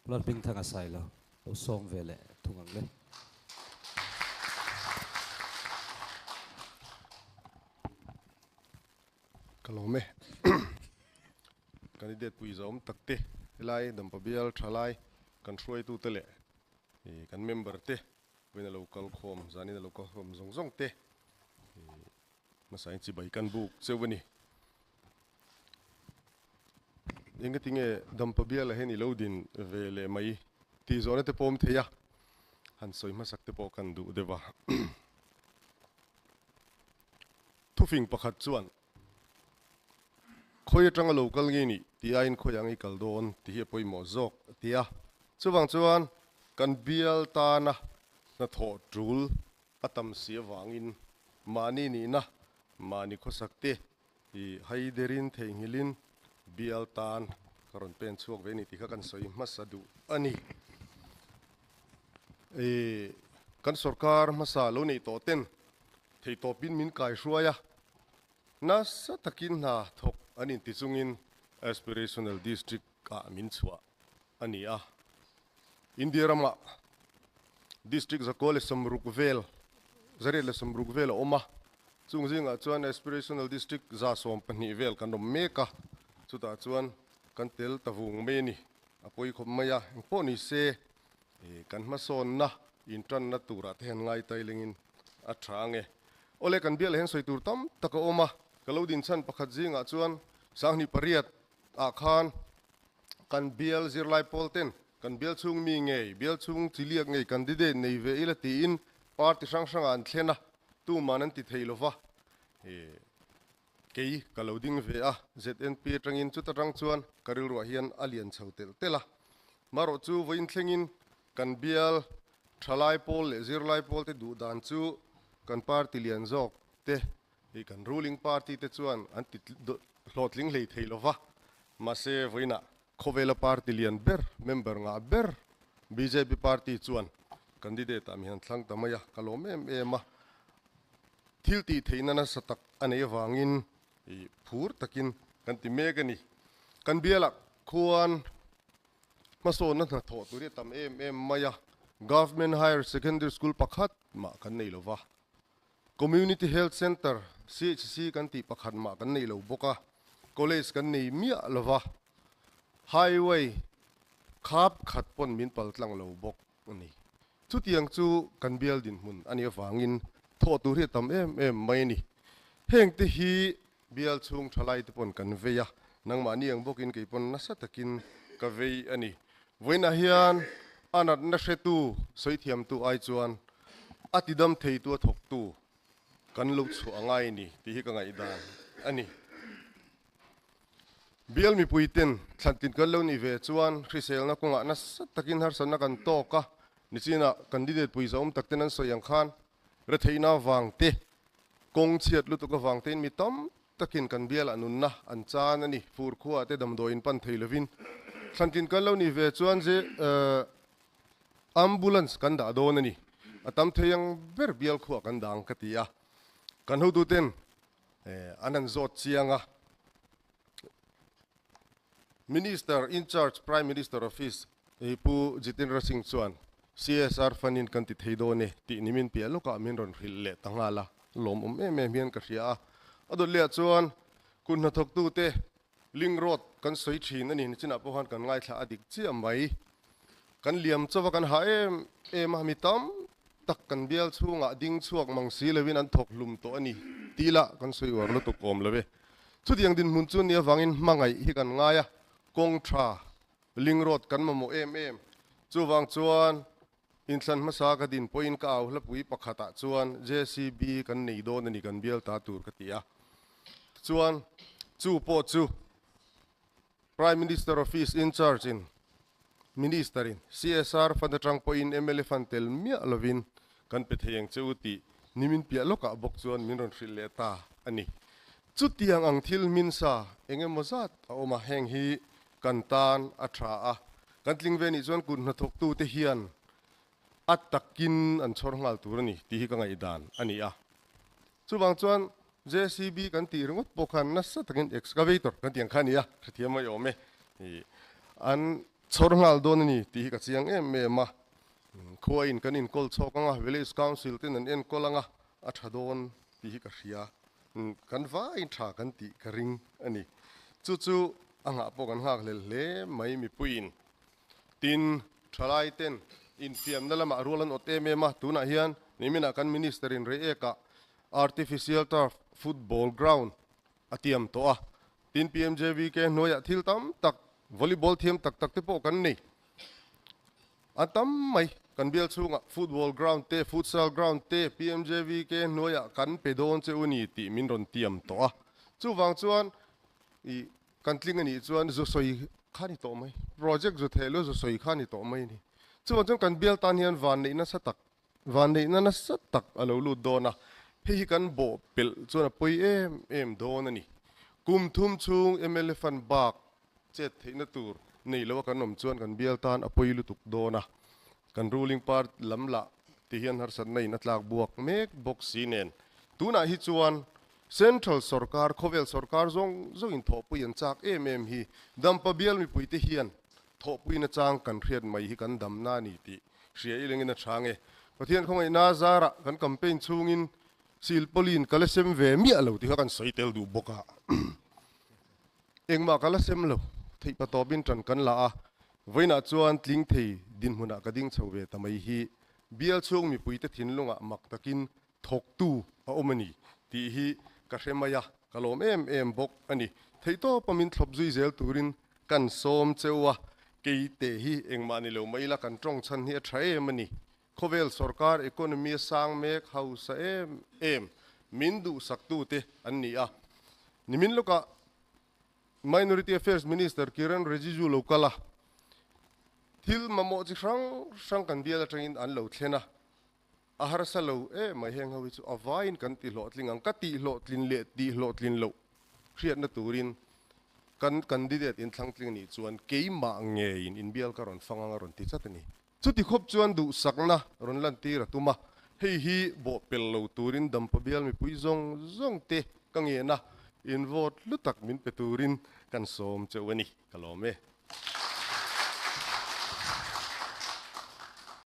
Lalhmingthanga Sailo lo sawm ve leh thung ang le. Ka lawm e. Candidate pui zawm tak te, helai Dampa bial thalai kan hruaitute leh kan member te vawiin a lo kal khawm, zanin a lo kal khawm zawng zawng te hmasain chibai kan buk cheu a ni. Engatinge Dampa bialah hian i lo din ve leh mai tih zawhna te pawm thei a, han sawi hmasak te pawh kan duh deuh a. Thufing pakhat chuan, Khawi atanga lo kal nge nih tih aiin khawi ang i kal dawn tih hi a pawimawh zawk a ti a. Chuvang chuan kan bial tana hnathawh tul a tam si avangin mahni nihna, mahni khawsak te i haiderin theihnghilhin bial tan ka rawn pen chhuak ve a ni tih kha kan sawi hmasa duh a ni. I kan sorkar hmasa lo neih tawh ten Theihtawpin min kaihruai a, nasa takin hna thawk an inti chungin Aspirational District ah min chhuah a ni a. India ramah District zakua leh sawmruk vel, zariat leh sawmruk vel a awm a, chung zingah chuan Aspirational District 12 vel kan awm mek a, chutah chuan kan tel ta vung mai a ni. A pawi khawp mai a, engpawh ni se Kan hmasawnna intanna turah te hian ngaitailengin a tha ang e. Awle kan bialah hian sawi tur tam tak a awm a, ka lo dinchhan pakhat zingah chuan 2008 ah khan kan bial zirlai pawl ten kan bial chhung mi ngei, bial chhung chiliak ngei candidate nei ve ila tiin party hrang hrangah an thlen a, tuman an ti thei lova. Kei ka lo ding ve a, ZNP atangin chuta tang chuan ka rilruah hian a lian chho telh telh a. Marawh chu vawiin thlengin kan bial thalai pawl leh zirlai pawl te duh dan chu kan party lian zawk te hi kan ruling party te chuan an ti hlawhtling hlei thei lova. Mahse vawiinah khawvela party lian ber, member ngah ber bjp party chuan candidate ah mi han thlang ta mai a, ka lawm em em a. Thil tih theihna nasa tak a neih avangin phur takin kan ti mek a ni. Kan bialah khuan hmasawnna hnathawh tur hi a tam em em mai a, Government Higher Secondary School pakhat mah kan nei lo va, Community Health Centre, CHC, kan tih pakhat mah kan nei lo bawk a, College kan nei miah lo va, Highway khap khat pawn min pal tlang lo bawk. a ni. Chutiang chu kan bial dinhmun a nih avangin thawh tur hi a tam em em mai a ni. Hengte hi bial chhung thalai te pawn kan vei a, nangmahni ang bawkin kei pawn nasa takin ka vei a ni. Vawiinah hian a natna hretu, sawi thiamtu ai chuan a tidam theitu a thawktu kan lo chhuah a ngai a ni tih hi ka ngaihdan a ni. Bial mipuiten thlantin kan lo nih ve chuan hriselna kawngah nasa takin harsatna kan tawk a, nichinah candidate pawisa awm takten an sawi ang khan retheihna avang te, kawng chhiat lutuk avang tein mi tam takin kan bialah nunna an chan a ni. Fur khuaah te damdawiin pan thei lovin thlantin kan lo nih ve chuan je ambulance kan dah dawn a ni. A tam thei ang ber bial khuaah kan dang ka ti a, kan hotuten An han zawt chiang a, Minister in charge Prime Minister Office Pu Jitendra Singh chuan CSR fund in kan ti thei dawn e tih ni min piah lawkah min rawn hrilh leh ta nghal a, lawmawm em em hian ka hria a. A dawt lehah chuan kut hnathawktute link road kan sawi thin a ni, nichinah pawh khan kan ngaithla a dik chiah mai. Kan liam chauh a, kan hah em em a, mi tam tak kan bial chhungah ding chhuak mang si lovin an thawk hlum tawh a ni tih lah kan sawi uar lutuk awm lo e. Chutiang dinhmun chu ni avangin hmangaih hi kan ngai a, kawng tha, link road kan mamawh em em. Chuvang chuan inthlan hmasa ka din pawhin ka au hlapui pakhatah chuan JCB kan nei dawn a ni kan bial ta tur ka ti a. Tichuan chu pawh chu Prime Minister Office in charge in Minister in CSR fund atang pawhin mla fund tel miah lovin kan pe thei ang che u tih nimin piah lawkah bawk chuan min rawn hrilh leh ta a ni. Chutiang ang thil hmin sa eng emaw zat a awm a, heng hi kan tan a tha a, kan tling ve nih chuan kut hnathawktute hian a takin an chhawr nghal tur a ni tih hi ka ngaihdan a ni a. Chuvang chuan JCB kan tih ringawt pawh khan nasa takin excavator kan tih ang kha a ni a, hrethiam mai awm e. An. chhawr nghal dawn a ni tih hi ka chiang em em a. Khuain kan inkawl chhawk anga, Village Council ten an enkawl anga a tha dawn tih hi ka hria. Kan vaiin tha kan tih ka ring a ni. Chu chu a nghah pawh kan nghakhlel hle mai mipuiin. Tin, thalai ten infiamna lamah rual an awt em em a, tunah hian niminah kan Minister in Reiek-ah Artificial Turf Football Ground a tiam tawh a. Tin, PMJVK hnuaiah thil tam tak, volleyball thiam tak tak te pawh kan nei. A tam mai, kan bial chhungah football ground te, futsal ground te PMJVK hnuaiah kan pe dawn che u ni tih min rawn tiam tawh a. Chuvang chuan i kan tling a nih chuan zu sawi kha ni tawh mai, project zu theh lu zu sawi kha ni tawh mai a ni. Chuvang chuan kan bial tan hian vanneih nasa tak, vanneihna nasa tak a lo lut dawn a, hei hi kan bawh pelh chuan a pawi em em dawn a ni. Kum thum chhung mla fund bak Chet theihna tur nei lo a kan awm chuan kan bial tan a pawi lutuk dawn a, kan ruling party lam lah ti hian harsatna in a tlak buak mek bawk si nen. Tunah hi chuan Central sorkar, khawvel sorkar zawng zawng in thawhpui an chak em em hi Dampa bial mipuite hian thawhpuina chang kan hriat mai hi kan damna a ni tih hria i lengin a tha nge. Pathian khawngaihna zarah kan campaign chhungin silpawlin ka la sem ve miah lo tih kha kan sawi tel duh bawk a. Engmah ka la sem lo, theih pa tawpin ṭan kan la a, vawiinah chuan tling thei dinhmunah ka ding chho ve ta mai hi bial chhung mipuite thinlungah mak takin thawktu a awm a ni tih hi ka hre mai a, ka lawm em em bawk a ni. Theihtawpa min thlawp zui zel turin kan sawm cheu a, kei teh hi engmah ni lo mai ila kan ṭawng chhan hi a ṭha em a ni. Khawvel sorkar economy a sang mek hausa em em min duhsaktute an ni a. Nimin lawkah Minority Affairs Minister Kiren Rijiju lo kal a, thil mamawh chi hrang hrang kan bial atangin an lo thlen a, a harsa lo em mai heng ho hi chu a vaiin kan ti hlawhtling ang, ka tih hlawhtlin leh tih hlawhtlin loh hriatna turin kan candidate inthlangtling nih chuan keimah ngeiin inbial ka rawn fang ang a rawn ti chat a ni. Chuti khawp chuan duhsakna rawn lantir a tum a, hei hi bawhpelh lo turin Dampa bial mipui zawng zawng te ka ngen a, in vote hlu tak min pe turin kan sawm cheu a ni, ka lawm e.